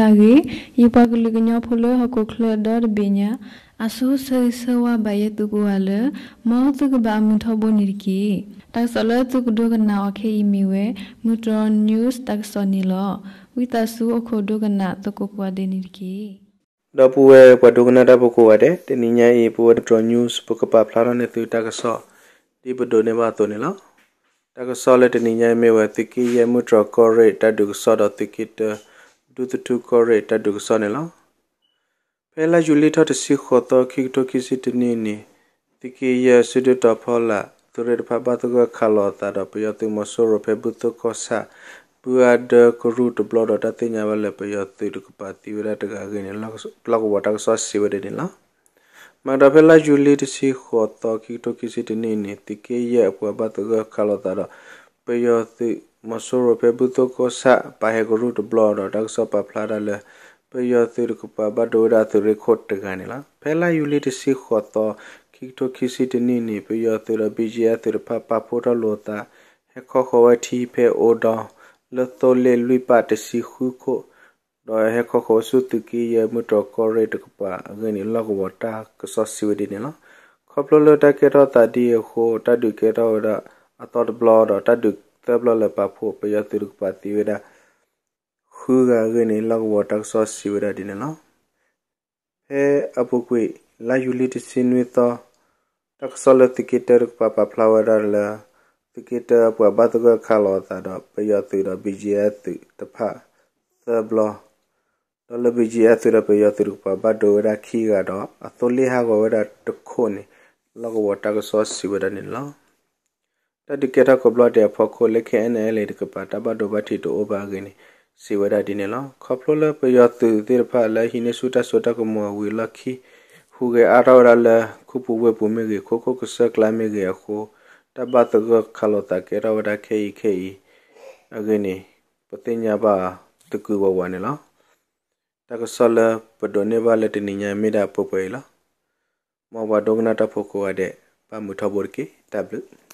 အဂ့ၢ်, ယပှၤကလုာ်ကညီဖိလၢဟီၣ်ခိၣ်ချၢဒီတဘ့ၣ်ညါ အဆိဆၢဂ့ၤဆၢဝါဘၣ်ယဲသုကိးဂၤလၢ မ်သုကဘၣ်အမုာ်ထီဘိန့ၣ်တက့ၢ်. တၢ်ကစီၣ်လၢသုကဒိကနၣ်အီၤခဲအံၤမ့ၢ်ဝဲ မုၢ်တြီၢ် news တၢ်ကစီၣ်န့ၣ်လီၤ. ဝံသးစူၤအိၣ်ခိးဒိကနၣ်သကိးကိးဂၤဒဲးန့ၣ်တက့ၢ်. ဒီပုၢ်ဝဲၢ်ပှၤဒိကနၣ်တၢ်ဖိကိးဂၤဒဲး, တနံၤညါအံၤ ပဝဲမုၢ်တြီၢ် news ပကပာ်ဖျါထီၣ်န့ၢ်သုတၢ်ကစီၣ် ဒ်ပဒိးန့ၢ်ဘၣ်အသိးန့ၣ်လီၤ. တၢ်ကစီၣ်လၢတနံၤညါအံၤမ့ၢ်ဝဲ သုးက့ယဲၢ်မုၢ်တြီၢ်ကီၢ်ရ့ၣ်တၢ်ဒုးကစီၣ်ဒီးသုးက့တၢ ဒူသထူကီၢ်ရ့ၣ်တၢ်ဒုးကစီၣ်န့ၣ်လီၤ. ဖဲလါယူၤလံထီၣ်တဆံဃိးသီ ခံကထိခံဆံတနံၣ်န့ၣ် သုးက့ယဲၢ်စုဒုၣ်တီၤဖီလာ် သုးရ့ၣ်တဖၣ်ဘၣ်သဂၢၢ်ခးလိာ်အသးဒီး ပယီၤသုးမီၤစိရိၤဖဲဘူၣ်သိကီၢ်ဆၣ် ဘုအါဒၢကရူၢ်တဘျီဒီး တၢ်သ့ၣ်ညါဘၣ်လၢပယီၤသုးတကပၤသံဝဲဒၣ်တဂၤအဂ့ၢ်န့ၣ် လီၢ်ကဝီၤတၢ်ကစီၣ်စံးဝဲဒၣ်န့ၣ်လီၤ. မၤကဒီးဖဲလါယူၤလံတဆံဃိးသီ ခံကထိခံဆံတနံၣ်န့ၣ် သုးက့ယဲၢ်အပှၤဘၣ်သဂၢၢ်ခးလိာ်သးဒီး ပယီၤသုးမီၤစိရိၤဖဲဘူၣ်သိကီၢ်ဆၣ် ပာ်ဟဲကရူၢ်တဘျီဒီး တၢ်ကစီၣ်ပာ်ဖျါဒၣ်လၢ ပယီၤသုးတကပၤဘၣ်ဒိဝဲဒၣ်သုးရ့ၣ်ခိၣ်တဂၤန့ၣ်လီၤ. ဖဲလါယူၤလံတဆံဃိးသီ ခံကထိခံဆံတနံၣ်န့ၣ် ပယီၤသုးဒီး ဘီကၠံအၣ်သုးတဖၣ်ပာ်ဖှိၣ်ထီၣ်လိာ်သး ဟဲခီဃီၤဝဲထံဖဲအိဒီ လၢသိလ့ၣ်လွံၢ်ပၢ်တဆံဃုခိၣ် ဒီးဟဲခီဃီၤဝဲဆူသုးက့ယဲၢ်မုၢ်တြီၢ်ကီၢ်ရ့ၣ်တကပၤအဂ့ၢ်န့ၣ် လီၢ်ကဝီၤတၢ်ကစီၣ်စံးဝဲဒ်န့ၣ်လီၤ. ခီဖျိလၢတၢ်ကဲထီၣ်သးဒ်အံၤအဃိ တၢ်ဒုးကဲထီၣ်ဝဲဒၣ်အသီတဘျီဒီး တၢ်ဒုးသၢဘျီလၢပာ်ဖှိၣ် ပယီၤသုးတကပၤသံဝဲဒၣ် ဃုဂၤအဂ့ၢ်န့ၣ် လီၢ်ကဝီၤတၢ်ကစီၣ်စံးဝဲဒၣ်ဒ်န့ၣ်လီၤ. ဖဲအပူၤကွံာ် လါယူၤလံတဆံနွံသီ တၢ်ကစီၣ်လၢသုးက့တၢတကပၤပာ်ဖျါဝဲဒၣ်လၢ သုးက့တၢအပှၤဘၣ်သဂၢၢ်ခးလိာ်အသးဒီး ပယီၤသုးဒီး ဘီကၠံအၣ်သုးတဖၣ်သၢဘျီ ဒီးလၢ ဘီကၠံအၣ်သုးဒီးပယီၤသုးတကပၤဘၣ်ဒိဝဲဒၣ်ခံဂၤဒီး အသိလ့ၣ်ဟးဂီၤဝဲဒၣ်တခိၣ်န့ၣ် လီၢ်ကဝီၤတၢ်ကစီၣ်စံးဝဲဒၣ်န့ၣ်လီၤ. တၢ်ဒုးကဲထီၣ်ကဘျီဒဲးအဖီခိၣ်လၢ ခဲအံၤအ့ၣ်လ့ၣ် တကပၤတၢ်ဘၣ်ဒိဘၣ်ထံးတအိၣ်ဘၣ်အဂ့ၢ်န့ၣ် စံးဝဲဒၣ်ဒ်န့ၣ်လီၤ. ခီဖျိလၢပယီၤသုးသ့ၣ်တဖၣ်လၢဟံးန့ၢ်ဆူၣ်တၢ်စိတၢ်ကမီၤဝံၤအလီၢ်ခံ ဟူးဂဲၤအါထီၣ်ဝဲဒၣ်လၢ ခူပူၤဝ့ၢ်ပူၤမ့ၢ်ဂ့ၤ ခိခိၣ်ကစၢၢ်ကျါမ့ၢ်ဂ့ၤအဃိ တၢ်ဘၣ်သဂၢၢ်ခးလိာ်သးကဲထီၣ်ဝဲဒၣ်ခဲအံၤခဲအံၤအဂ့ၢ်န့ၣ် ပသ့ၣ်ညါဘၣ်သကွံာ်ဝးဝးန့ၣ်လီၤ. တၢ်ကစီၣ်လၢပဒိးန့ၢ်ဘၣ်လၢတနံၤညါမ့ၢ်ဒၣ်ပှဲၤပှဲၤအံၤလီၤ. မ်ပှၤဒိကနၣ်တၢ်ဖိကိးဂၤဒဲး ဘၣ်မုာ်ထီဘိတက့ၢ်. တၢ်ဘျုး